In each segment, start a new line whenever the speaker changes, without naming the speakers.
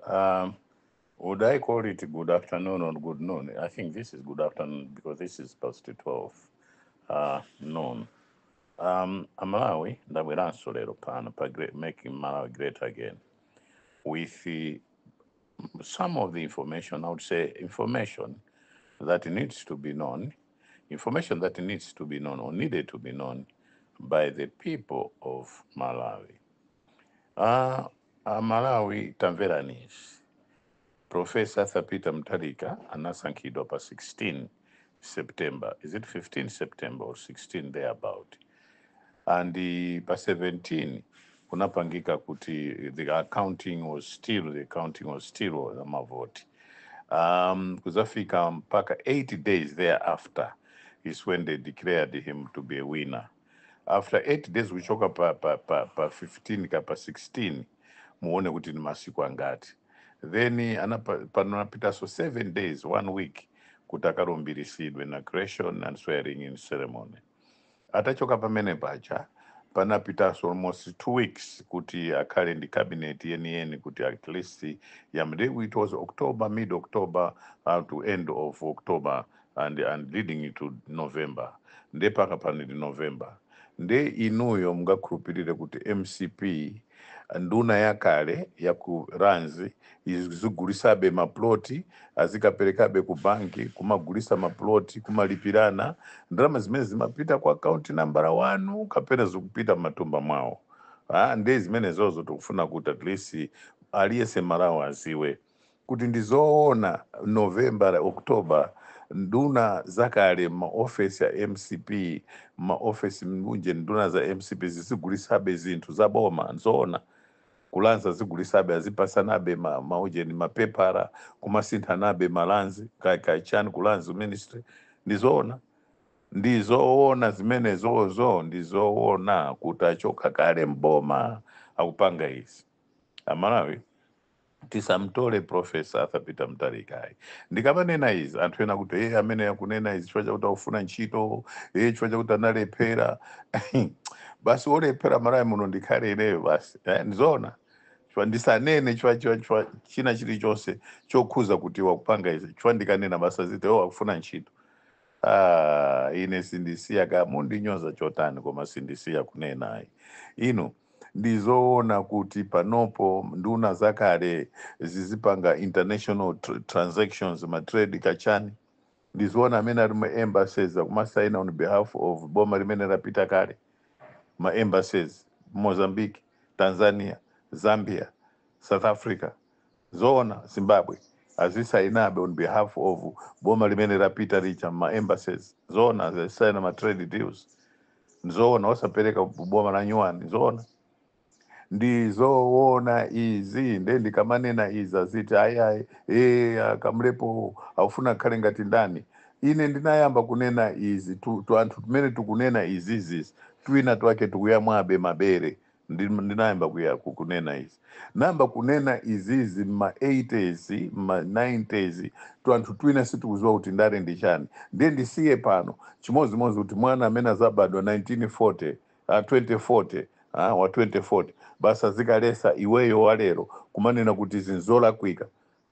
Would I call it good afternoon or good noon? I think this is good afternoon because this is past 12 noon. Amalawi, ndabweranso lero pano pa great, Making Malawi Great Again with some of the information, I would say information that needs to be known, information that needs to be known or needed to be known by the people of Malawi. Malawi, tamverani izi. Professor Arthur Peter Mutharika anasankhidwa pa 16 September. Is it 15 September or 16 thereabout? And pa 17 kunapangika kuti the counting was still mavoti. Kuzafika mpaka 8 days thereafter is when they declared him to be a winner. After 8 days kuchoka pa 15 ka pa 16, muone kuti ni masiku angati. Then panapitaso 7 days, one week, kuti akalumbiritsidwe, inauguration and swearing in ceremony. Atachoka pamene paja, panapitaso almost 2 weeks kuti akhale ndi cabinet yeniyeni, kuti at least yamde. It was October, mid October to end of October and leading to November. Nde paka pano ndi November. Nde inuyo mungakhulupirire kuti MCP, nduna yakale ya ku Lands, izigulisabe maploti, azikaperekabe ku banki, kumagulisa maploti, kumalipirana ndalama zimene zimapita ku akaunti nambala 1 kapena zikupita m'matumba mwawo? Ah, ndi zimene zozo tikufuna kuti at least aliyense Malawi aziwe kuti ndizoona. November, October, nduna zakale maofesi ya MCP, maofesi munje, nduna za MCP zizigulisabe zinthu za boma? Nzoona ku Lands azigulisabe, azipasanabe maujeni, mapepara, kumasinthanabe ma lands kachani ku Lands Ministry? Ndizoona? Ndizoona zimene zozo? Ndizoona kuti achoka kale mboma akupanga izi? Amalawi, tisamtole Professor Arthur Peter Mutharika. Ndikamanena izi, anthu ena kuti, "Hey, amene akunena izi chifukwa chakuti akufuna ntchito, hey, chifukwa chakuti analephera." Basi, olephera Malawi muno ndikhale ineyo basi, eh, ndizoona? Chifukwa ndisanene chifukwa china chilichonse chokhuza kuti wakupanga izi, chifukwa ndikanena basi aziti, "Oh, akufuna ntchito." Ah, ine sindisiya, ka mundinyoza chotani, koma sindisiya kunena ayi. Ino ndizoona kuti panopo nduna zakale zizipanga international transactions, ma trade kachani? Ndizoona amene ali mu embassies akumasaina on behalf of boma limene lapita kale, ma embassies Mozambique, Tanzania, Zambia, South Africa, zoona, Zimbabwe, azisainabe on behalf of boma limene lapita licha ma embassies? Zoona azisaina ma trade deals? Nzoona osapereka boma la nyuwani? Zoona? Ndizoona izi? Nde ndikamanena izi aziti, "Ayi ayi, akamlepo aufuna akhale ngati ndani." Ine ndinayamba kunena izi tu anthu tumene tikunena izizi, twina twake tikuyamwabe mabere. Ndinayamba kunena izi, namba kunena izizi mma 80s, mma 90s. Tu anthu twina sitikuziwa kuti ndale ndi chani. Ndiye ndisiye pano chimodzimodzi kuti mwana amene azabadwa 1940, 2040, wa 2040, basi azikalesa iweyo walero kumanena kuti zinzolakwika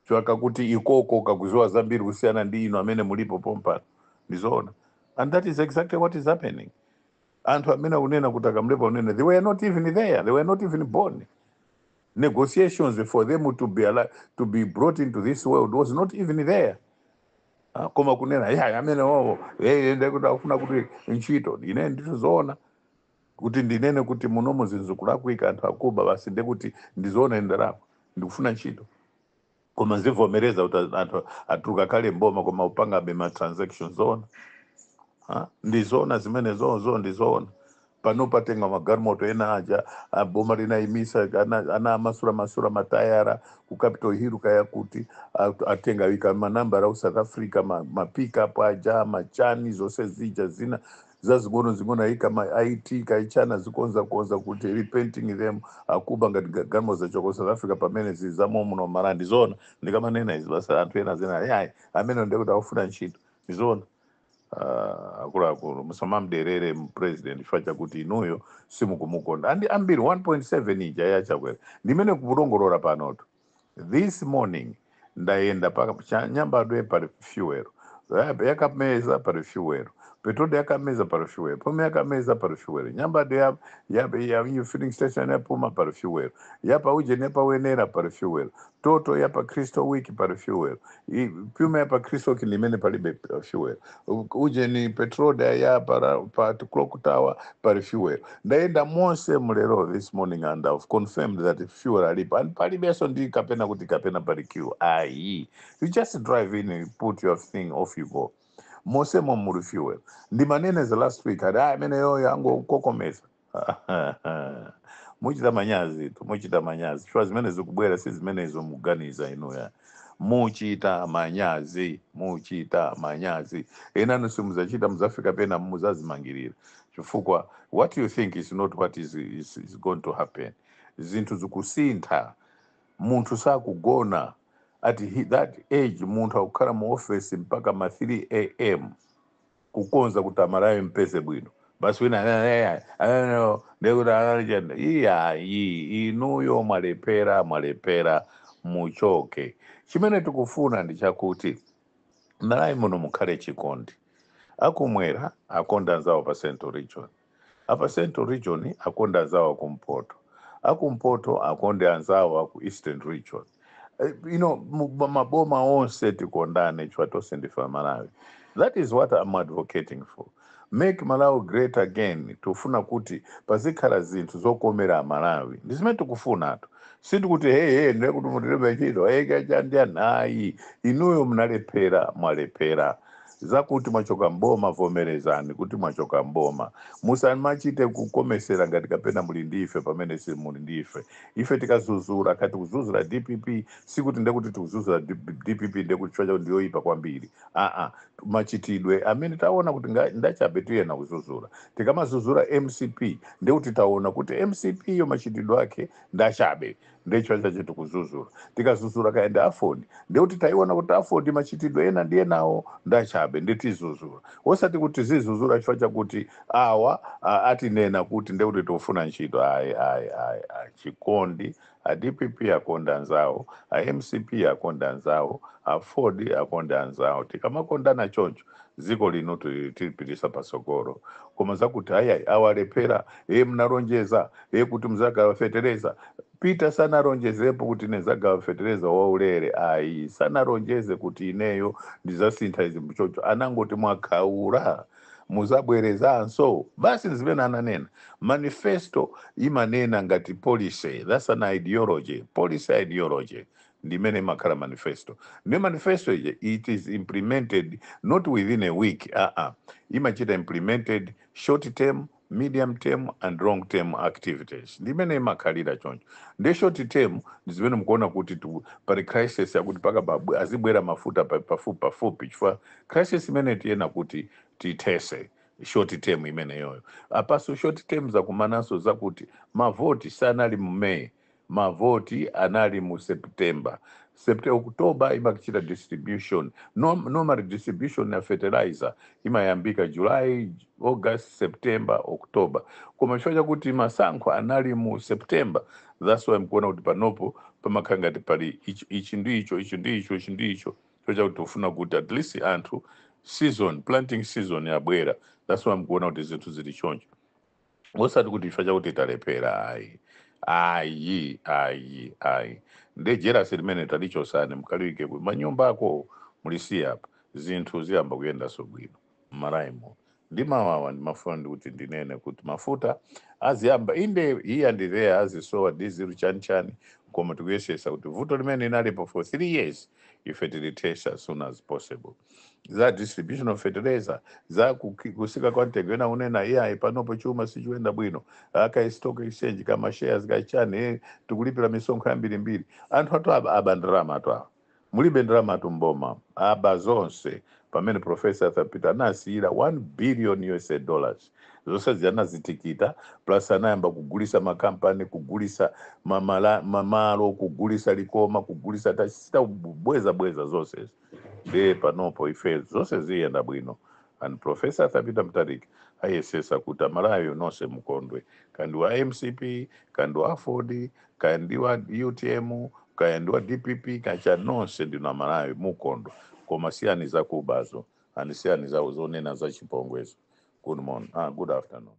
chwaka, kuti ikoko kakuziwa zambiri kusiyana ndi ino amene mulipo pompano. Ndizoona? And that is exactly what is happening. Anthu amene akunena kuti akamlepo unene, they were not even there, they were not even born. Negotiations for them to be alive, to be brought into this world was not even there. Ah, koma kunena ya amene wowo ndekuti akufuna kuti ntchito. Ine nditizoona kuti ndinene kuti munomo zinthu kulakwika, anthu akuba, basi ndekuti ndizoona ndalama, ndikufuna ntchito? Koma zivomereza kuti anthu atuluka kale mboma koma upangabe ma transactions, zoona? Ha? Ndizoona zimene zozo? Ndizoona pano patenga magalimoto ena aja boma linayimisa, ana amasula masula matayara ku Capitol Hill kaya kuti atenga ika manambara ku South Africa, ma pickup aja, machani, zonse zija zina zazing'ono zing'ono, ayika ma IT kaichana, zikonza konza kuti repainting them, akuba ngati galimoto zachoka ku South Africa pamene zizamo muno mara. Ndizoona? Ndikamanena izi basi anthu ena zina, "Yayi, amene ndekuti akufuna ntchito." Ndizoona? Akuluakulu, musamamderere president chifukwa chakuti inuyo simukumukonda. Andi ambiri 1.7 ija yachakwera ndimene kukulongolola panoto. This morning ndaenda pa Nyambadwe, pali fuel. Yakameza pali fuel. Petrol yakameza pali fuel. Puma yakameza pali fuel. Nyambadwe ya new filling station ya Puma pali fuel. Yapa uje yapa Wenera pali fuel. Total yapa Crystal Week pali fuel. Puma yapa Crystal Week limene palibe fuel. Uje ni petrol ya pa Clock Tower pali fuel. Ndaenda monse mulero this morning and I've confirmed that fuel alipo and palibenso ndi kapena kuti kapena pali queue. Ayi, you just drive in and put your thing, off you go. Mosemo muli fuel. Ndimaneneza last week ati ameneyo yangokokomeza. Muchita manyazi tu, muchita manyazi chifukwa zimene zikubwera si zimenezo muganiza inuya. Muchita manyazi, muchita manyazi. Enanu simuzachita, muzafika pena muzazimangirira, chifukwa what you think is not what is going to happen. Zinthu zikusintha. Munthu sakugona at that age. Munthu akukhala mu office mpaka ma 3 a.m. kukonza kuti Amalawi mpeze bwino. Basi wina ndekuti analichenda. Iyayi, inuyo mwalepera, mwalepera, muchoke. Chimene tikufuna ndi chakuti Malawi muno mukhale chikondi. Akumwera akonda anzawo pa Central Region, apa Central Region akonda anzawo akumpoto, akumpoto akonde anzawo aku Eastern Region. Maboma onse tikondane chifukwa tonse ndife Malawi. That is what I'm advocating for, make Malawi great again. Tufuna kuti pazikhala zinthu zokomera Malawi, ndi zimene tikufunatu. Sindikuti hey, hey, ndekuti mutilembe ntchito hey, kachandiyani. Ayi, inuyo mnalephera, mwalephera. Zakuti mwachoka mboma, vomerezani kuti mwachoka mboma. Musamachite kukomesera ngati kapena muli ndife pamene simuli ndife. Ife tikazuzura kati kuzuzura DPP, sikuti ndekuti tikuzuzura DPP ndekuti chifukwa chakuti ndiyoyipa kwambiri. Aa, machitidwe amene taona kuti ndachabe, tiyena kuzuzura. Tikamazuzura MCP, ndekuti taona kuti MCP yo machitidwe ake ndachabe, ndecho chache tikuzuzura. Tikazuzura kaenda AFORD, ndekuti taiona kuti AFORD machitidwe ena ndiye nawo ndachabe, ndetizuzura. Osati kuti zizuzura chifukwa chakuti awa atinena kuti ndekuti tofuna ntchito. Ayi, ayi, ayi, ayi. Chikondi, a DPP akonda anzawo, a MCP akonda anzawo, AFORD akonda anzawo. Tikamakondana choncho, dziko lino tilipitisa pasogolo. Koma zakuti ayayi, awalephera, e mnalonjeza e kuti muzagawa fetereza, Peter sanalonjezepo kuti ine zagawa fetereza waulere. Ayi, sanalonjeze kuti ineyo ndizasintha izi mchocho. Anangoti mwakhaula, muzabwerezanso basi, zimene ananena. Manifesto imanena ngati policy, that's an ideology, policy ideology ndimene imakhala manifesto. Ndi manifesto ije, it is implemented not within a week. Imachita implemented short term, medium term and long term activities, ndimene imakhalira choncho. Ndi short term ndi zimene mukuona kuti pali crisis yakuti paka azibwera mafuta pafupi pafupi, chifukwa crisis imene tiyena kuti tithese short term imeneyoyo. Apaso short term zakumananso zakuti mavoti sanali mu May, mavoti anali mu September. September, October imachita distribution. Normal distribution ya fertilizer imayambika July, August, September, October, koma chifukwa chakuti masankho anali mu September, that's why mkuona kuti panopo pamakhala ngati pali ichi, ichi ndi icho, ichi ndi icho, ichi ndi icho, chifukwa chakuti ufuna kuti at least anthu season, planting season yabwera. That's why mkuona kuti zinthu zili choncho, osati kuti chifukwa chakuti talephera. Ayi, ayi, ayi, ayi. Ndi jealousy limene talichosani, mukaliwike ku manyumba ako, mulisiye apa. Zinthu ziyamba kuyendanso bwino m'Malaimo. Ndi mawawa ndimafuna ndikuti ndinene kuti mafuta aziyamba inde here and there, azisowa diesel chani chani, koma tikuyesesa kuti vuto limene linalipo for 3 years ife tilithesa as soon as possible. Za distribution of fertilizer, za kusika kwa mtengo, ena unena iyayi, panopo chuma sichiyenda bwino, aka stock exchange kama shares kachani, tikulipira misonkho yambirimbiri. Anthu atu aba ndalama atu awa, mulibe ndalama atu mboma, aba zonse. Pamene Professor Arthur Peter anasiyira 1 billion USA dollars, zonse zanazitikita, plus anayamba kugulisa makampani, kugulisa mamalo, kugulisa Likoma, kugulisa tachita bweza bweza zonse. Ndiye panopo ife zonse ziyenda bwino and Professor Arthur Peter Mutharika ayesesa kuti Amalawi nonse mukondwe, kandi wa MCP, kandi wa AFORD, kandi wa UTM. Kaya ndi wa DPP kacha, nonse ndinu Amalawi, mukondwa, koma siyani zakubazo and siyani zawo zonena za chipongwezo. Good morning, good afternoon.